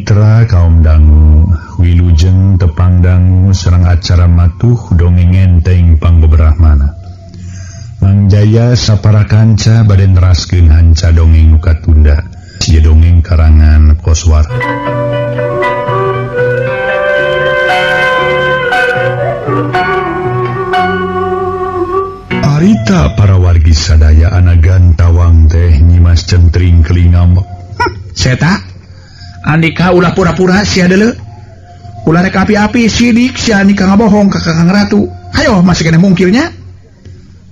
Mitra kaum dangu wilujeng tepang dangu sareng acara matuh dongeng enteng pangbeberahmana. Mang Jaya sapara kanca bade neraskeun hanca dongeng nu katunda. Ieu dongeng karangan Koswara. Arita para wargi sadaya anagan tawang teh Nyimas Centring keling ngambek. Seta Andika ulah pura-pura sia deuleu. Ulah rek api-api sidik sia Andika ngabohong ka Kakang Ratu. Hayo masih kena mungkirnya.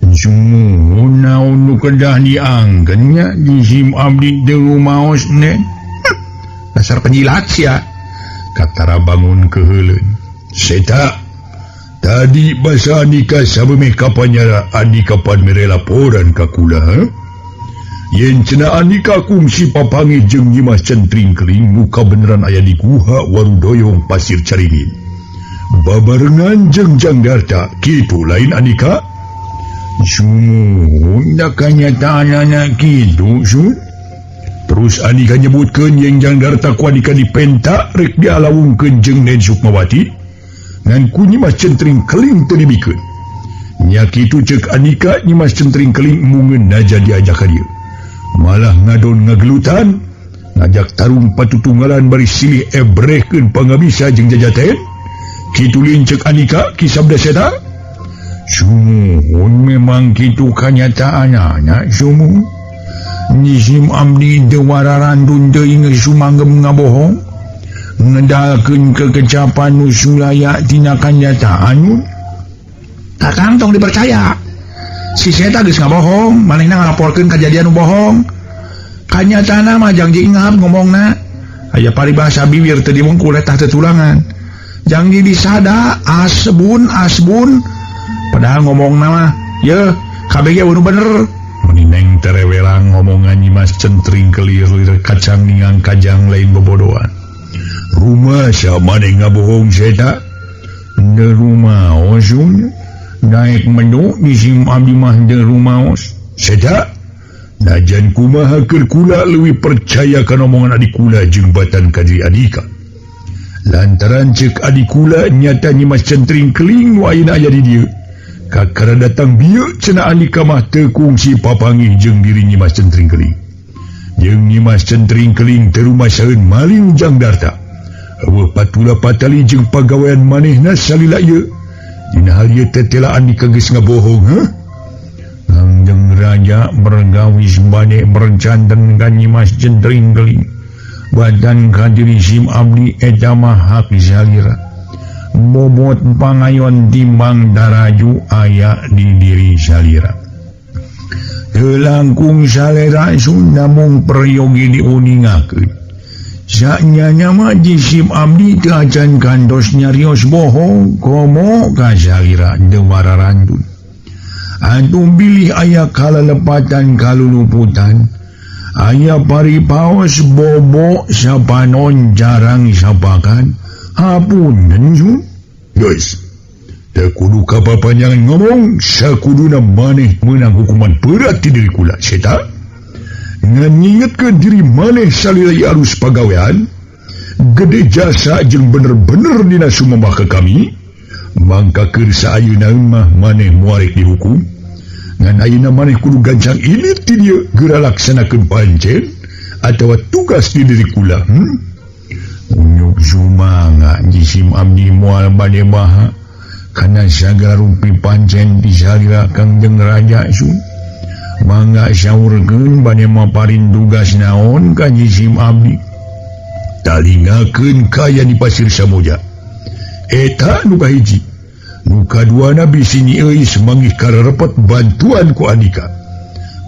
Sumuhun naon nu kedah diangkeun nya jisim abdi teu rumaos ne. Dasar penjilat sia. Katara bangun keheuleun. Seta tadi basa Andika sabemeh kapanyara Andika pan mere laporan ka kula ha? Yen cenah Andika kungsi papanggih jeung Nyimas Centring Keling nu kabeneran aya di guha Warudoyong Pasir Caringin. Babarengan jeung Jangdarta kitu lain Andika? Sumuhun da kanyataanana kitu sun. Terus Andika nyebutkeun yen Jangdarta ku Andika dipenta rek dialawungkeun jeung Nen Sukmawati. Ngan ku Nyimas Centring Keling teu dibikeun. Nya kitu ceuk Andika Nyimas Centring Keling mungeun naja diajak ka dieu. Malah ngadon ngagelutan ngajak tarung patutunggalan bari silih ebrehkeun pangabisa jeung jajaten. Kitu lincek Andika Ki Sabda Seta. Sumuhun memang kitu kanyataanana sumuhun. Nyisim abdi teu wararandun teuing geus sumanggem ngabohong. Ngedalkeun kekecapan nu sulaya tina kanyataan. Kakang tong dipercaya. Si Seta geus ngabohong, manehna ngalaporkeun kajadian nu bohong. Kanyataanna mah jangji ingap ngomongna. Aya paribasa bibir teu dimungkul eta teu tulangan. Jangji disada asbun asbun. Padahal ngomongna mah, yeuh kabeh ge bener. Menineng terewelang ngomongan Nyimas Centring kelir-lir kacang ningang kajang lain bobodoan. Rumah sia maneh ngabohong Seta? Teu rumaos sun. Naik menu jisim abdi mah teu rumaos. Seta? Najan kumaha keur kula leuwih percaya kana omongan adik kula jeung batan ka diri Andika. Lantaran ceuk adik kula nyata Nyimas Centring Keling nu ayeuna aya di dieu. Kakara datang bieu cenah Andika mah teu kungsi papanggih jeung diri Nyimas Centring Keling. Jeung Nyimas Centring Keling teu rumasaeun maling Jangdarta. Eueuh patula patali jeung pagawean manehna salila ieu. Dina hal ieu teh tela Andika geus ngabohong heuh. Kangjeng Raja bergawis bade bercanten ka Nyimas Centring Keling. Badan ka diri sim abdi eta mah hak salira. Bobot pangayon timbang daraju aya di diri salira. Teu langkung salera sun namung peryogi diuningakeun. Sanyanya mah jisim abdi teu acan kantos nyarios bohong komo ka salira teu wararandun. Atuh bilih aya kalalepatan kaluluputan, aya paripaos bobo sapanon jarang sapakan. Hapunten sun. Geus teu kudu ka papanjangan ngomong sakuduna maneh meunang hukuman berat ti diri kula Seta. Ngan ngingetkeun diri maneh salila ieu arus pagawean gede jasa jeung bener-bener dina sumembah ka kami, mangka keur saayeunaeun mah maneh moal rek dihukum. Ngan ayeuna maneh kudu gancang ilit ti dieu geura laksanakeun pancen atawa tugas di diri kula. Unyuk sumanga jisim abdi moal bade baha kana sagala rupi pancen di salira Kangjeng Raja sun. Mangga saurkeun bade maparin tugas naon ka jisim abdi. Talingakeun kaya di Pasir Samoja. Eta nu kahiji. Nu kaduana bisi Nyi Euis manggih kararepet bantuan ku Andika.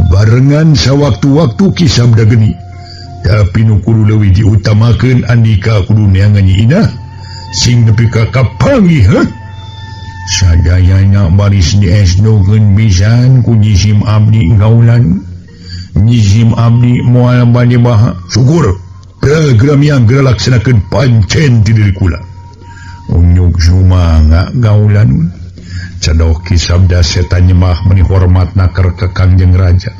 Barengan sawaktu-waktu Ki Sabda Geni. Tapi nu kudu leuwih diutamakeun Andika kudu neangan Nyi Inah sing nepi ka kapanggih heuh. Sadayana baris diesdokeun pisan ku jisim abdi gaulan. Jisim abdi moal bade baha. Syukur program yang geura laksanakeun pancen ti diri kula. Unyuk sumanga gaulan. Cedoh Ki Sabda Seta nyemah meuni hormatna keur ka Kangjeng Raja.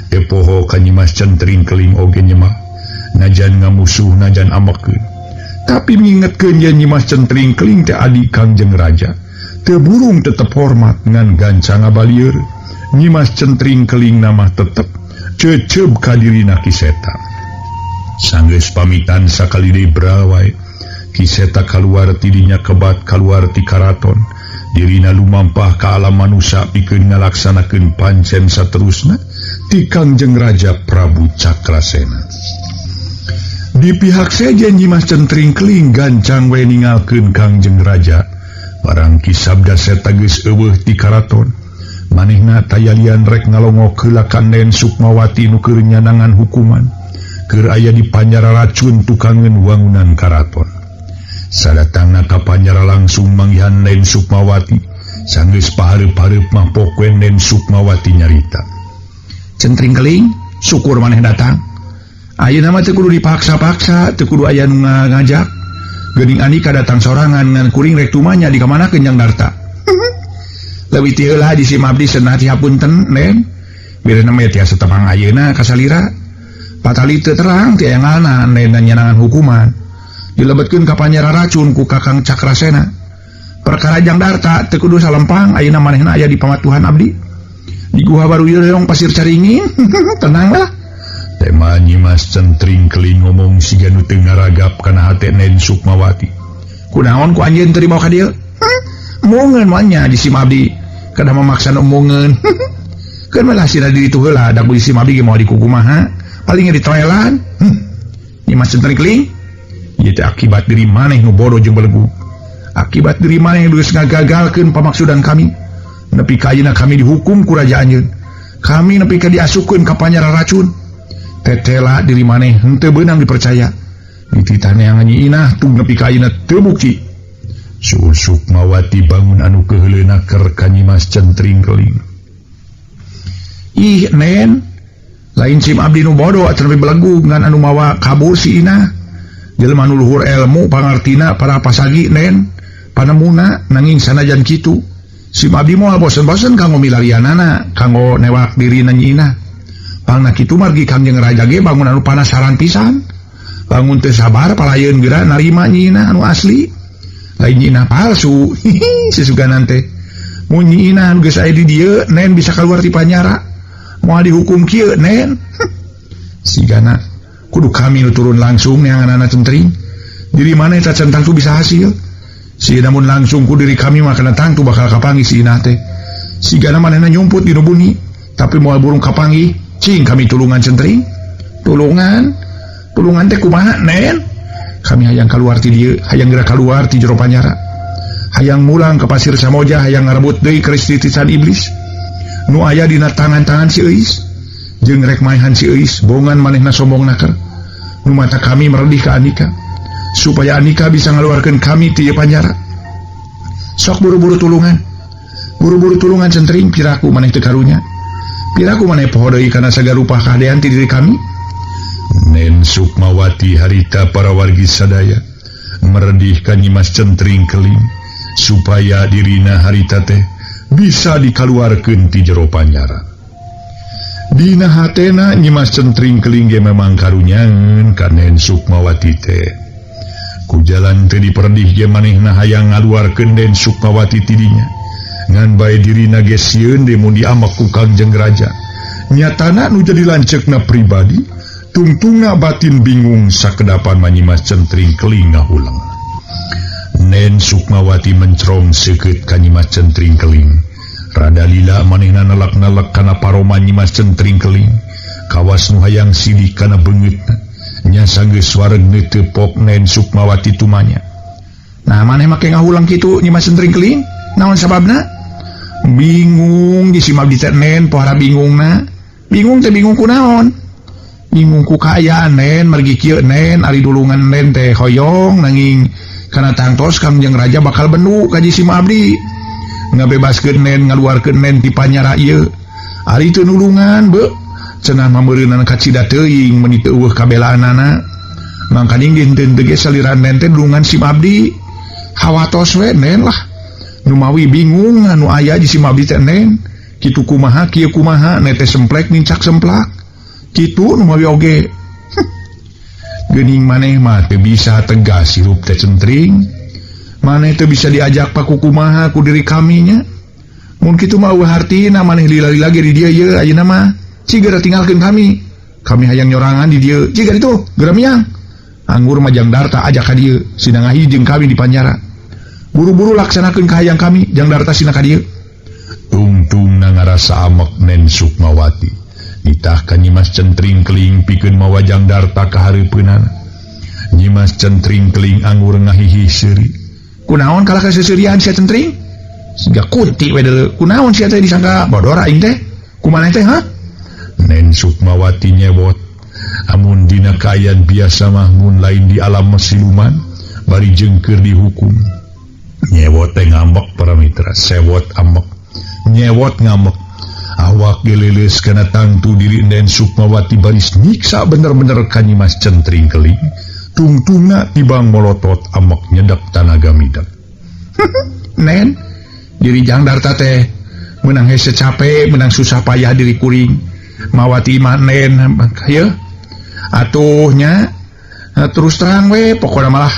Teu poho ka Nyimas Centring Keling oge nyemah. Najan ngamusuh najan amekeun. Tapi ngingetkeun yen Nyimas Centring Keling teh adi Kangjeng Raja. Teu burung tetep hormat ngan gancang ngabalieur. Nyimas Centring Keling nama tetep ceceb ka dirina Ki Seta. Sanggeus pamitan sakali deui brawai. Ki Seta kaluar tidinya kebat kaluar ti karaton. Dirina lumampah ka alam manusa pikeun ngalaksanakeun pancen saterusna ti Kangjeng Raja Prabu Cakrasena. Di pihak sejen Nyimas Centring Keling gancang we ningalkeun Kangjeng Raja. Barang Ki Sabda Seta geus eueuh ti karaton. Manehna tayalian rek ngalongok heula ka Nen Sukmawati nu keur nyanangan hukuman. Keur aya di panjara racun tukangeun wangunan karaton. Sadatangna ka panjara langsung manggihan Nen Sukmawati. Sanggeus pahareup-hareup mah pokwen Nen Sukmawati nyarita. Centring Keling, syukur maneh datang. Ayeuna mah teu kudu dipaksa-paksa, teu kudu aya nu ngajak. Geuning Andika datang sorangan ngan kuring rek tumanya di kamanakeun Jang Darta. Leuwih ti heula di sim abdi cenah dihapunten Nen. Birena mah tiasa tepang ayeuna ka salira. Patali teu terang ti aya ngalna Nen nyanangan hukuman. Dilebetkeun ka panjara racun ku Kakang Cakrasena. Perkara Jang Darta teu kudu salempang ayeuna manehna aya di pamatuhan abdi. Di guha baru ieu pasir caringin. Tenanglah. Tema Nyimas Centring Keling ngomong siga nu teu ngaragap kana hate Nen Sukmawati. Kunaon ku anjeun teu dibawa ka dieu? Mungeun mah nya di sim abdi. Kada memaksa nu mungeun. Keun mah lah sina diri tu heula da ku di sim abdi ge moal dikukumaha. Paling ge ditoelan. Nyimas Centring Keling ieu teh akibat diri maneh nu bodoh jeung belegu. Akibat diri maneh nu geus ngagagalkeun pamaksudan kami. Nepi ka ayeuna kami dihukum ku raja anjeun. Kami nepi ka diasupkeun ka panjara racun. Tetela diri maneh henteu beunang dipercaya. Dititah neangan Nyi Inah tung nepi ka ayeuna teu bukti. Suur Sukmawati bangun anu keuheuleuna keur ka Nyimas Centring Keling. Ih Nen, lain sim abdi nu bodoh atuh nepi belegu ngan anu mawa kabur si Inah. Jelema nu luhur ilmu pangartina para pasagi Nen, panemuna nanging sanajan kitu. Sim abdi moal bosen-bosen kanggo milarianana, kanggo newak dirina Nyi Inah. Pangna kitu margi Kangjeng Raja ge bangun anu panasaran pisan. Bangun teu sabar palayeun geura narima Nyi Inah anu asli. Lain Nyi Inah palsu. Sisuganan teh. Mun Nyi Inah anu geus aya di dieu Nen bisa kaluar ti panjara. Moal dihukum kieu Nen. Sigana kudu kami nu turun langsung neanganana Centring. Diri maneh ta can tangtu bisa hasil. Si namun langsung ku diri kami mah kana tangtu bakal kapanggih si Inah teh. Sigana manehna nyumput di nu buni, tapi moal burung kapanggih. Cing kami tulungan Centring. Tulungan? Tulungan teh kumaha Nen? Kami hayang kaluar ti dieu, hayang geura kaluar ti jero panjara. Hayang mulang ke Pasir Samoja, hayang ngarebut deui keris titisan iblis. Nu aya dina tangan-tangan si Euis. Jeung rek maehan si Euis, bongan manehna sombong naker. Nu mata kami meredih ka Andika supaya Andika bisa ngaluarkeun kami ti ieu panjara. Sok buru-buru tulungan. Buru-buru tulungan Centring, piraku maneh teu karunya. Piraku maneh poho deui kana sagarupa kahadean ti diri kami. Nen Sukmawati harita para wargi sadaya meredih ka Nyimas Centring Keling supaya dirina harita teh bisa dikaluarkeun ti jero panjara. Dina hatena Nyimas Centring Keling ge memang karunyangeun ka Nen Sukmawati teh. Ku jalan teu diperdih ge manehna hayang ngaluarkeun Nen Sukmawati tidinya. Ngan bae dirina ge sieun deui mun diamek ku Kangjeng Raja. Nyatana nu jadi lanceukna pribadi, tungtungna batin bingung sakedapan mah Nyimas Centring Keling ngahuleng. Nen Sukmawati mencrong seukeut ka Nyimas Centring Keling. Rada lila manehna nelek-nelek kana paroma Nyimas Centring Keling. Kawas nu hayang silih kana beungeutna. Nya sanggeus wareg neutepok Nen Sukmawati tumanya. Nah maneh make ngahulang kitu Nyimas Centring Keling? Naon sababna? Bingung di sim abdi teh Nen, pohara bingungna. Bingung teh bingung kunaon? Bingung ku kaayaan Nen, margi kieu Nen, ari dulungan Nen teh hoyong nanging kana tangtos Kangjeng Raja bakal bendu ka jisim abdi. Ngabebaskeun Nen, ngaluarkeun Nen ti panyara ieu. Ari teu nulungan beuh, cenah mameureunan kacida teuing meuni teu eueuh kabelaanana. Mangkaning dinten teh ge saliran Nen teh nulungan sim abdi. Hawatos we Nen lah. Numawi bingung anu aya di sim abdi teh Nen. Kitu kumaha kieu kumaha nete semplek nincak semplak. Kitu numawi oge. Geuning maneh mah teu bisa tegas hirup teh Centring. Maneh teu bisa diajak pakukumaha ku diri kami nya. Mun kitu mah eueuh hartina maneh lila-lila ge di dieu ieu ayeuna mah. Cigera tinggalkeun kami. Kami hayang nyorangan di dieu. Ciga ditu, geura miang. Anggur mah Jang Darta ajak ka dieu, sina ngahiji jeung kami di panjara. Buru-buru laksanakeun kahayang kami, Jang Darta sina ka dieu. Tungtungna ngarasa amek Nen Sukmawati. Nitah ka Nyimas Centring Keling pikeun mawa Jang Darta ka hareupeunana. Nyimas Centring Keling anggur ngahihi seuri. Kunaon kalah ka seuseurian sia Centring? Siga kunti we deuleu. Kunaon sia teh disangka bodor aing teh? Kumaha teh, ha? Nen Sukmawati nyebot. Amun dina kaayaan biasa mah mun lain di alam siluman bari jeung keur dihukum. Nyewot teh ngambek para mitra, sewot ambek. Nyewot ngambek. Awak geleuleus kana tangtu diri Nen Sukmawati baris nyiksa bener-bener ka Nyimas Centring Keling. Tungtungna tibang molotot ambek nyedep tanaga midek. Nen, diri Jang Darta teh meunang hese capek, meunang susah payah diri kuring. Mawati mah Nen ieu atuh nya terus terang we pokona malah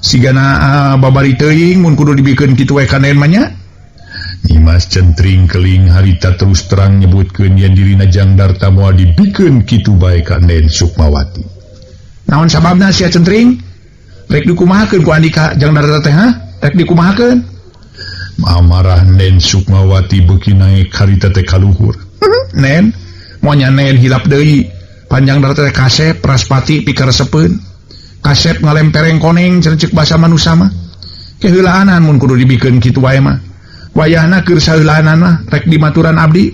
sigana babari teuing mun kudu dibikeun kitu we ka Nen mah nya. Nyimas Centring Keling harita terus terang nyebutkeun yen dirina Jang Darta moal dibikeun kitu bae ka Nen Sukmawati. Naon sababna sia Centring? Rek dikumahakeun ku Andika Jang Darta teh ha? Rek dikumahakeun? Amarah Nen Sukmawati beuki naek harita teh kaluhur. Nen, moal nya Nen hilap deui. Panjang Darta teh kasep Praspati pikaresepeun. Kasep ngalempereng koneng cenah ceuk basa manusa mah. Keheulaanan mun kudu dibikeun kitu wae mah. Wayahna keur saheulaanan mah rek dimaturan abdi.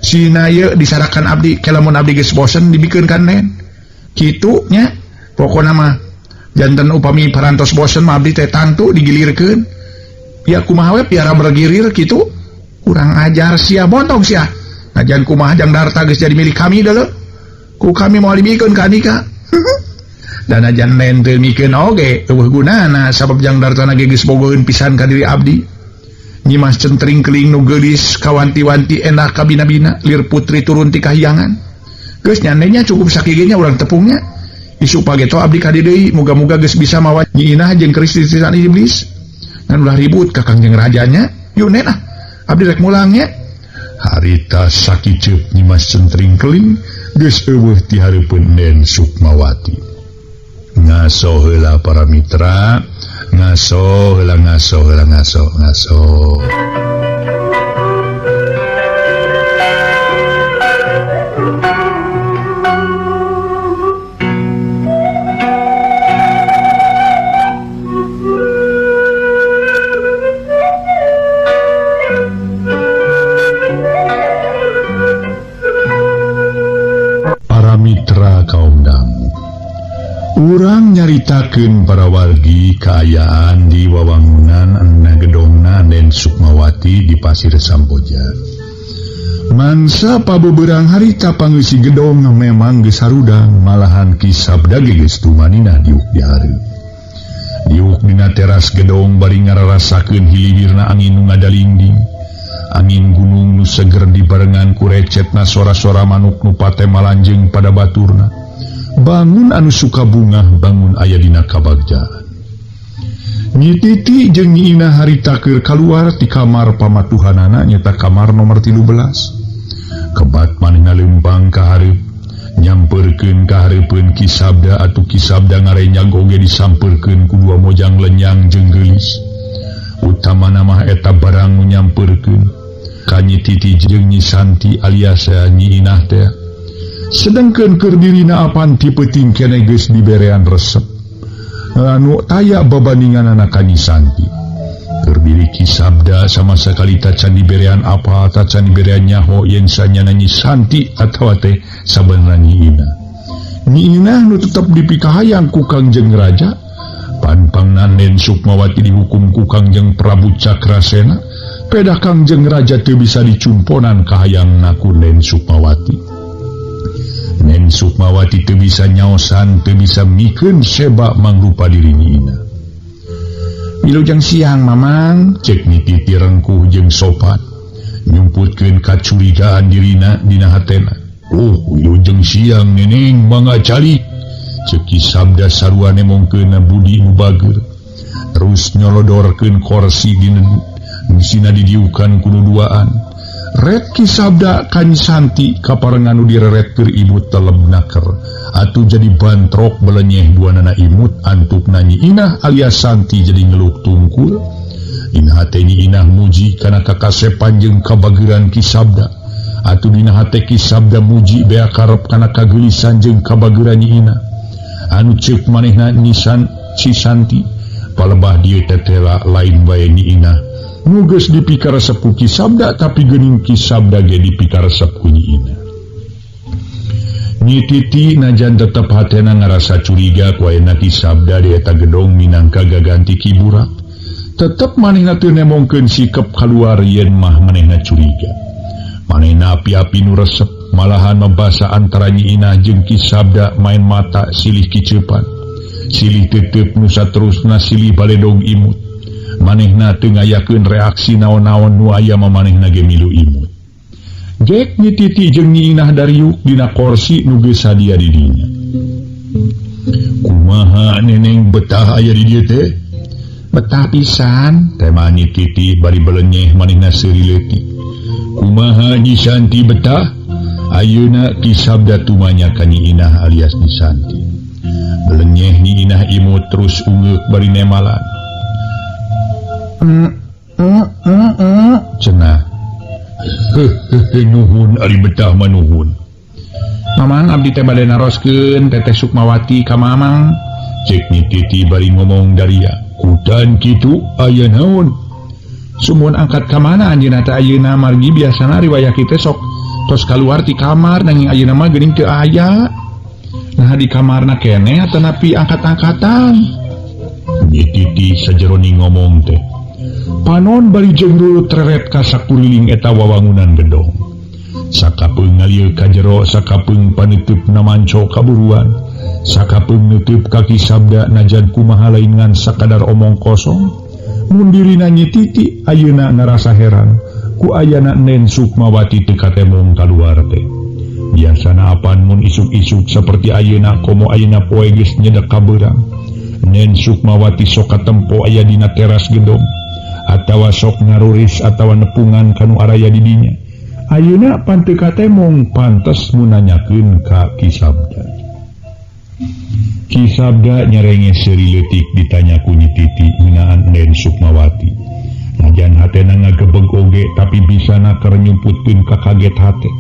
Sina ieu disarakan abdi, ke lamun abdi geus bosen dibikeun ka Nen. Kitu nya pokona mah janten upami parantos bosen mah abdi teh tangtu digilirkeun. Ya kumaha we piara bergirir kitu. Kurang ajar sia bontong sia. Najan kumaha Jang Darta geus jadi milik kami deuleu. Ku kami moal dibikeun ka Andika. Dan ajan Nen teu mikeun oge eueuh gunana sabab Jang Darta na ge geus bogoheun pisan ka diri abdi. Nyimas Centring Keling nu geulis kawanti-wanti enak kabina-bina lir putri turun ti kahyangan. Geus nyanenya cukup sakigenya urang tepungnya. Isuk pageto abdi ka dieu deui muga-muga geus bisa mawa Nyi Inah jeung keris titisan iblis. Ngan ulah ribut ka Kangjeng Rajanya. Yuk Nen ah, abdi rek mulang nya. Harita sakiceup Nyimas Centring Keling geus eueuh ti hareupeun Nen Sukmawati. Ngaso heula para mitra, ngaso heula ngaso heula ngaso ngaso. Para mitra kaum dangu, urang nyaritakeun para wargi kaayaan di wawangunan na gedongna Nen Sukmawati di Pasir Samboja. Mangsa pabeberang harita pangeusi gedong memang geus harudang, malahan Ki Sabda ge geus tumanina diuk di hareup. Diuk dina teras gedong bari ngararasakeun hiliwirna angin nu ngadalingding. Angin gunung nu seger dibarengan ku recetna sora-sora manuk nu pate malanjeung pada baturna. Bangun anu suka bungah bangun aya dina kabagjaan. Nyi Titi jeung Nyi Inah harita keur kaluar ti kamar pamatuhanana nyata kamar nomor 13. Kebat manehna leumpang ka hareup, nyamperkeun ka hareupeun Ki Sabda atuh Ki Sabda ngarenyag oge disamperkeun ku dua mojang lenyang jeung geulis. Utamana mah eta barang nu nyamperkeun ka Nyi Titi jeung Nyi Santi alias Nyi Inah teh. Sedangkeun keur dirina apan ti peuting keneh geus diberean resep. Anu taya babandinganana ka Nyi Santi. Keur diri Ki Sabda sama sakali tacan diberean apa tacan diberean nyaho yen sanyana Nyi Santi atawa teh sabenerna Nyi Inah. Nyi Inah nu tetep dipikahayang ku Kangjeng Raja. Panpangna Nen Sukmawati dihukum ku Kangjeng Prabu Cakrasena. Pedah Kangjeng Raja teu bisa dicumponan kahayangna ku Nen Sukmawati. Nen Sukmawati teu bisa nyaosan, teu bisa mikeun seba mangrupa diri Nyi Inah. Wilujeng siang Mamang, cek Nyi Titi rengkuh jeung sopan, nyumputkeun kacurigaan dirina dina hatena. Oh, wilujeng siang neneng mangga calik. Ceuk Ki Sabda sarua nemongkeunna budi nu bager. Terus nyolodorkeun korsi dina sina didiukan kudu duaan. Ret Ki Sabda ka Nyi Santi kaparengan nu direret keur imut teleb naker. Atuh jadi bantrok belenyeh duanana imut antukna Nyi Inah alias Santi jadi ngeluk tungkul. Dina hate Nyi Inah muji kana kakasepan jeung kabageran Ki Sabda. Atuh dina hate Ki Sabda muji bea karep kana kageulisan jeung kabageran Nyi Inah. Anu ceuk manehna Nyi Santi palebah dieu tetela lain bae Nyi Inah. Nu geus dipikaresep ku Ki Sabda tapi geuning Ki Sabda ge dipikaresep ku Nyi Inah. Nyi Titi najan tetep hatena ngarasa curiga ku ayeuna Ki Sabda di eta gedong minangka gaganti Ki Burak. Tetep manehna teu nemongkeun sikep kaluar yen mah manehna curiga. Manehna api-api nu resep malahan mabasa antara Nyi Inah jeung Ki Sabda main mata silih kiceupan. Silih tetep nu saterusna silih baledog imut. Manehna teu ngayakeun reaksi naon-naon nu aya mah manehna ge milu imut. Gek Nyi Titi jeung Nyi Inah dariuk dina korsi nu geus sadia di dinya. Kumaha neneng betah aya di dieu teh? Betah pisan, tema Nyi Titi bari belenyeh manehna seuri leutik. Kumaha Nyi Santi betah? Ayeuna Ki Sabda tumanya ka Nyi Inah alias Nyi Santi. Belenyeh Nyi Inah imut terus ungeuk bari nemalan. Cenah. Heuh nuhun ari betah mah nuhun. Mamang abdi teh bade naroskeun Teteh Sukmawati ka Mamang. Cek Nyi Titi bari ngomong daria. Kutan kitu aya naon? Sumuhun angkat ka mana anjeunna teh ayeuna margi biasana riwayat kitu sok tos kaluar ti kamar nanging ayeuna mah geuning teu aya. Nah di kamarna keneh atanapi angkat-angkatan. Nyi Titi sajeroni ngomong teh. Panon bari jeung rurut reret ka sakuliling eta wawangunan gedong. Sakapeung ngalieu ka jero, sakapeung paneuteup manco kaburuan. Sakapeung neuteub ka Ki Sabda najan kumaha lain ngan sakadar omong kosong. Mun dirina Nyi Titi ayeuna ngarasa heran ku ayana Nen Sukmawati teu katemong kaluar teh. Biasana apan mun isuk-isuk saperti ayeuna komo ayeuna poe geus nyedek kabeurang. Nen Sukmawati sok katempo aya dina teras gedong atawa sok ngaruris atawa nepungan kanu araya di dinya. Ayeuna pan teu katemong pantes mun nanyakeun ka Ki Sabda. Ki Sabda nyerenge seuri leutik ditanya ku Nyi Titi ngeunaan Nen Sukmawati. Najan hatena ngagebeg oge tapi bisana keur nyumputkeun kakaget hate.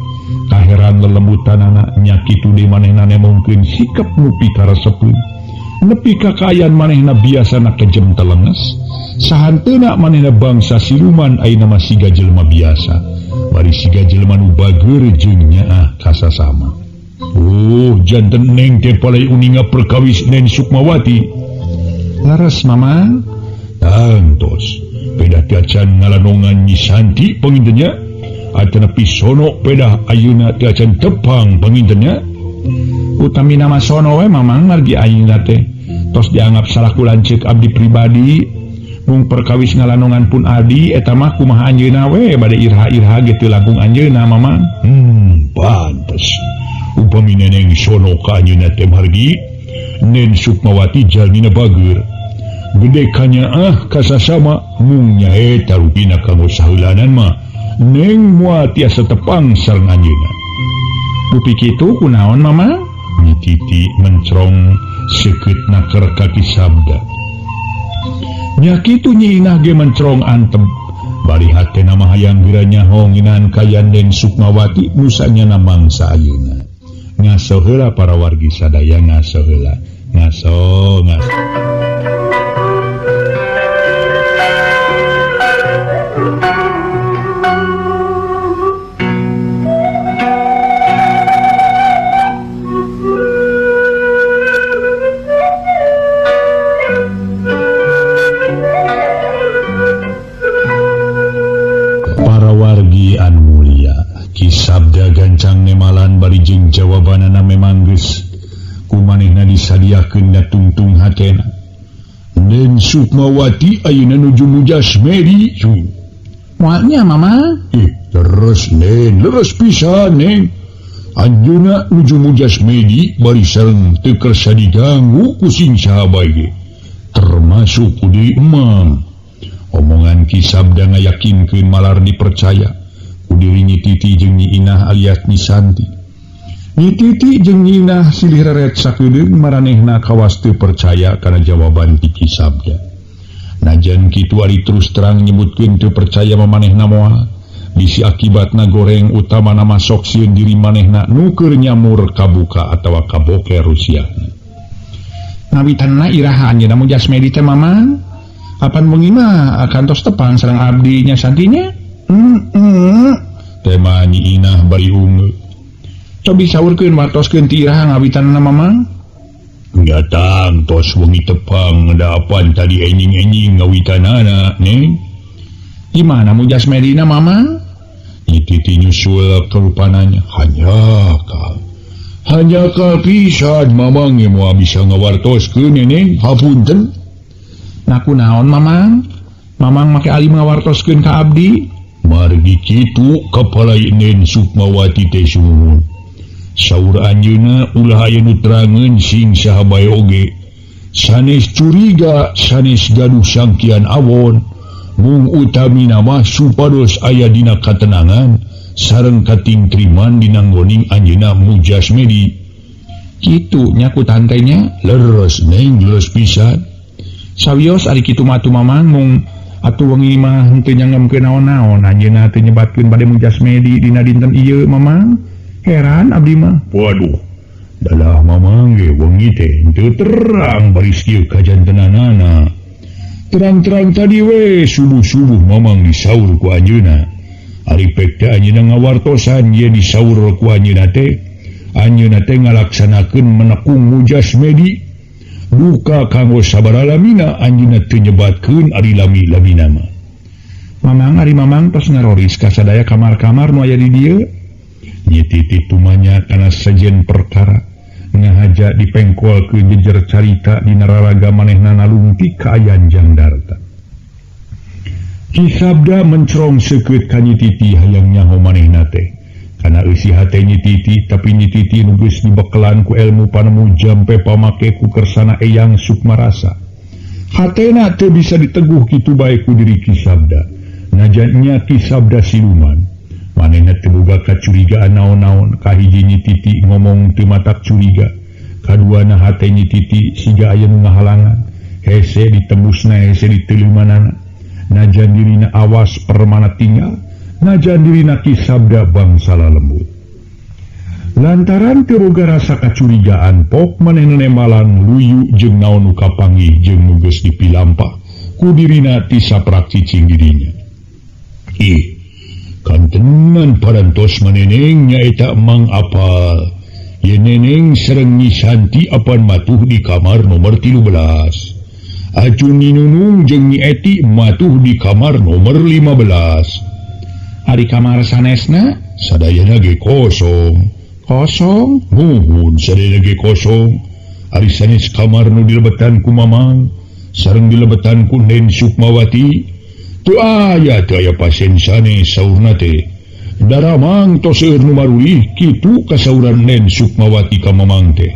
Kaheran lelembutanana nya kitu deui manehna nemongkeun sikep nu pikaresepeun. Nepi ka kaayaan manehna biasana kejem telenges. Sahanteuna manehna bangsa siluman ayeuna mah siga jelema biasa. Bari siga jelema nu bager jeung nyaah kasasama. Oh, janten neng teh palai uninga perkawis Nen Sukmawati. Laras Mamang. Tangtos. Pedah tiacan ngalanongan Nyi Santi pangintennya. Atanapi sono pedah ayeuna tiacan tepang pangintennya. Utami nama sono we Mamang margi ayeuna teh tos dianggap salaku lanceuk abdi pribadi. Mung perkawis ngalanongan pun adi eta mah kumaha anjeunna we bade irha-irha ge teu langkung anjeunna Mamang. Pantes. Upami neneng sono ka anjeunna teh margi Nen Sukmawati jalmina bager. Gede kanyaah kasasama mung nyaeta rupina kanggo saheulanan mah neng moal tiasa tepang sareng anjeunna. Dupi kitu kunaon Mama? Nyi Titi mencrong seukeut naker ka Ki Sabda. Nya kitu Nyi Inah ge mencrong antem. Bari hatena mah hayang geura nyaho ngeunaan kayan Nen Sukmawati nu sanyana mangsa ayeuna. Ngaso heula para wargi sadaya ngaso heula. Ngaso ngaso. Para wargi anu mulia, Ki Sabda gancang nemalan bari jeung jawabanana memang geus ku manehna disadiakeun da tungtung hatena. Nen Sukmawati ayeuna nuju mujas meri. Moalnya Mama? Terus Nen, leres pisan Neng. Anjeunna nuju mujasmedi bari sareng teu kersa diganggu ku sing saha bae ge termasuk ku diri emang. Omongan Ki Sabda ngayakinkeun malar dipercaya ku diri Nyi Titi jeung Nyi Inah alias Nyi Santi. Nyi Titi jeung Nyi Inah silih reret sakedeung maranehna kawas teu percaya kana jawaban ti Ki Sabda. Najan kitu ari terus terang nyebutkeun teu percaya mamanehna moal bisi akibatna goreng utamana masok sieun diri manehna nu keur nyamur kabuka atawa kaboker rusiahna. Ngawitanna iraha anjeunna mujasmedi teh Mamang? Kapan wengi mah kantos tepang sareng abdi nya Santinya? Tema Nyi Inah bari ungeut. Cobi saurkeun wartoskeun ti iraha ngawitanna Mamang? Nyatang tos wengi tepang da apan tadi enjing-enjing ngawitanana Neng. Di mana mujasmedina Mamang? Nyi Titi nyusul kerupananya. Hanjakal pisan Mamang ge moal bisa ngawartoskeun Neneng, hapunten. Naku naon Mamang? Mamang make alim ngawartoskeun ka abdi? Margi kitu kapalai Nen Sukmawati teh sumuhun. Saur anjeunna ulah aya nu terangeun sing saha bae oge. Sanes curiga, sanes gaduh sangkian awon. Mung utamina mah supados aya dina katenangan sareng katingtriman dinanggoning anjeunna mujasmedi. Kitu nya ku tantenya? Leres Neng, leres pisan. Sawios ari kitu mah atuh Mamang mung atuh wengi mah henteu nyangemkeun naon-naon anjeunna teu nyebatkeun bade mujasmedi dina dinten ieu Mamang. Heran abdi mah. Waduh, dalah Mamang ge wengi teh henteu terang baris kieu kajantenanana. Terang-terang tadi we subuh-subuh Mamang disaur ku anjeunna. Ari pek teh anjeunna ngawartosan ye disaur ku anjeunna teh. Anjeunna teh ngalaksanakeun menekung mujasmedi. Duka kanggo sabaraha lamina anjeunna teu nyebatkeun ari lami-lamina mah. Mamang ari Mamang tos ngaroris ka sadaya kamar-kamar nu aya di dieu. Nyi Titi tumanya kana sejen perkara ngahaja dipengkolkeun jejer carita dina raraga manehna nalungtik ka Ayanjang Darta. Ki Sabda mencerong seukeut ka Nyi Titi hayang nyaho manehna teh. Kana eusi hate Nyi Titi tapi Nyi Titi nu geus dibekelan ku ilmu panemu jampe pamake ku kersana Eyang Sukmarasa. Hatena teu bisa diteguh kitu bae ku diri Ki Sabda. Najan nya Ki Sabda siluman. Manehna teu boga kacurigaan naon-naon, kahiji Nyi Titi ngomong teu matak curiga. Kaduana hate Nyi Titi siga aya nu ngahalangan. Hese ditembusna hese diteulimanana. Najan dirina awas permana tinggal, najan dirina Ki Sabda bangsa lalembut. Lantaran teu boga rasa kacurigaan pok manehna nemalan luyu jeung naon nu kapanggih jeung nu geus dipilampah ku dirina ti saprak cicing dirinya. Ih, kantenan parantos maneneng nyaeta Mang apal. Ye neneng sareng Nyi Santi apan matuh di kamar nomor 13. Acun Nyi Nunung jeung Nyi Eti matuh di kamar nomor 15. Ari kamar sanesna sadayana ge kosong. Kosong? Muhun sadayana ge kosong. Ari sanes kamar nu dilebetan ku Mamang sareng dilebetan ku Nen Sukmawati. Teu aya teu aya pasien sanes saurna teh. Daramang tos seueur nu marulih kitu kasauran Nen Sukmawati ka Mamang teh.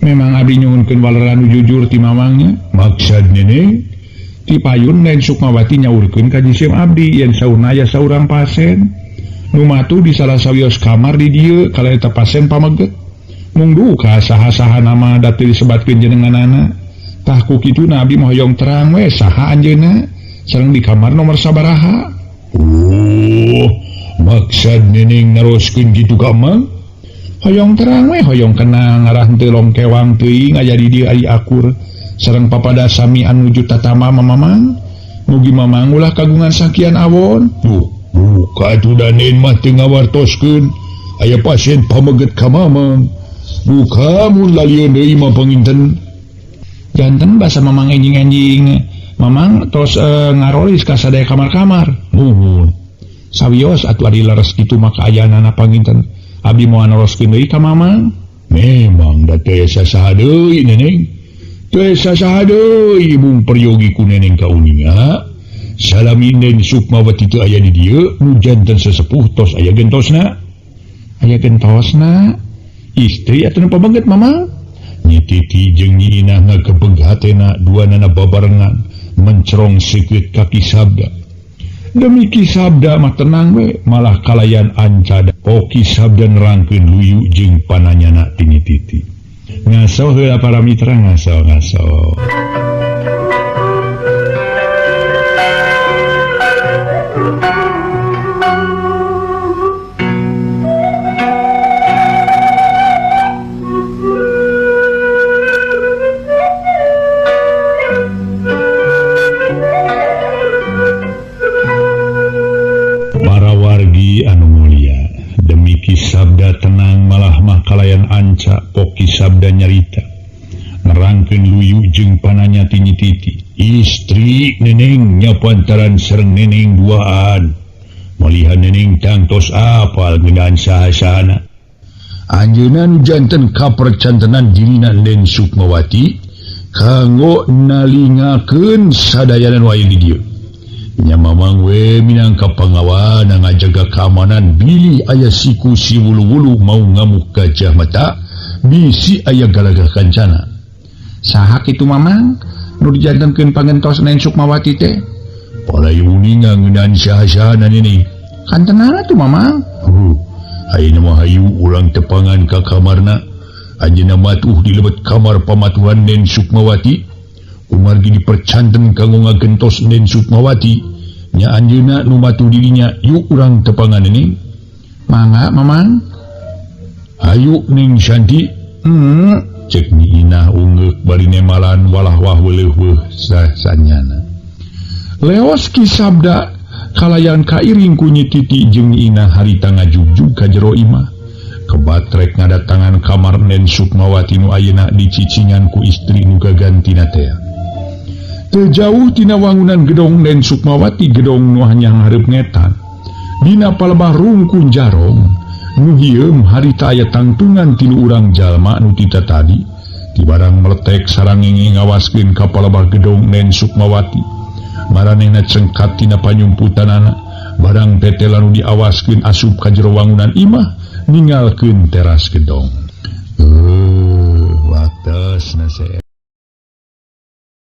Memang abdi nyuhunkeun waleran nu jujur ti Mamangnya. Maksad neneng? Ti payun Nen Sukmawati nyaurkeun ka jisim abdi yen saurna aya saurang pasien nu matuh di salah sawios kamar di dieu kala eta pasien pameget. Mung duka saha-saha nama da teu disebatkeun jenenganana. Tah ku kituna abdi mah hoyong terang we saha anjeunna sareng di kamar nomor sabaraha. Oh, maksad neneng naroskeun kitu ka Mang? Hoyong terang we hoyong kenang ngarah henteu longkewang teuing aya di dieu ari akur sareng papada sami anu nuju tatama Mamang. Mugi Mamang ulah kagungan sakian awon. Duh, buka atuh da nen mah teu ngawartoskeun aya pasien pameget ka Mamang. Duka mun lalieun deui mah panginten. Janten basa Mamang enjing-enjing Mamang tos ngarolis ka sadaya kamar-kamar. Muhun. Sawios atuh ari leres kitu mah kaayaanana panginten. Abdi moal naroskeun deui ka Mamang. Memang da teu aya saha deui neneng. Teu aya saha deui mung peryogi ku neneng kauninga. Salami Nen Sukmawati teu aya di dieu nu janten sesepuh tos aya gentosna. Aya gentosna istri atuh nu pabeungeut Mamang. Nyi Titi jeung Nyi Inah ngagebeg hatena duanana babarengan mencerong seukeut ka Ki Sabda. Demi Ki Sabda mah tenang we malah kalayan ancada. Oh Ki Sabda nerangkeun luyu jeung pananyana ti Nyi Titi. Ngaso heula para mitra ngaso ngaso. Anu mulia demi Ki Sabda tenang malah mah kalayan anca Ki Sabda nyarita nerangkeun luyu jeung pananya ti Nyi Titi. Istri neneng nya pantaran sareng neneng duaan malihan neneng tangtos apal ngeunaan saha-sahana. Anjeunna nu janten kapercantenan dirina Nen Sukmawati kanggo nalingakeun sadayana nu aya di dieu. Nya mamang we minangka pangawana ngajaga keamanan bilih aya siku si wulu-wulu mau ngamuk gajah mata bisi aya galagah kancana. Saha kitu Mamang nu dijantenkeun pangentos Nen Sukmawati teh? Palai uninga ngeunaan saha-sahana nini. Kantenana tuh Mamang. Ayeuna mah hayu urang tepangan ka kamarna. Anjeunna matuh di lebet kamar pamatuhan Nen Sukmawati. Kumargi dipercanten kanggo ngagentos Nen Sukmawati. Nya anjeunna nu matuh dirinya yuk urang tepangan ini. Mangga Mamang. Hayu Ning Shanti. Cek Nyi Inah ungeuk bari nemalan walah wah weuleuh sanyana. Leos Ki Sabda kalayan kairing ku Nyi Titi jeung Nyi Inah harita ngajugjug ka jero imah. Kebatrek ngadatangan kamar Nen Sukmawati nu ayeuna dicicingan ku istri nu gagantina teh. Teu jauh tina wangunan gedong Nen Sukmawati gedong nu hanya hareup ngetan. Dina palebah rungkun jarong nu hieum harita aya tangtungan tilu urang jalma nu tita tadi. Ti barang meletek sarangenge ngawaskeun ka palebah gedong Nen Sukmawati. Maranehna cengkat tina panyumputanana barang tetela nu diawaskeun asup ka jero wangunan imah ningalkeun teras gedong. Waktosna.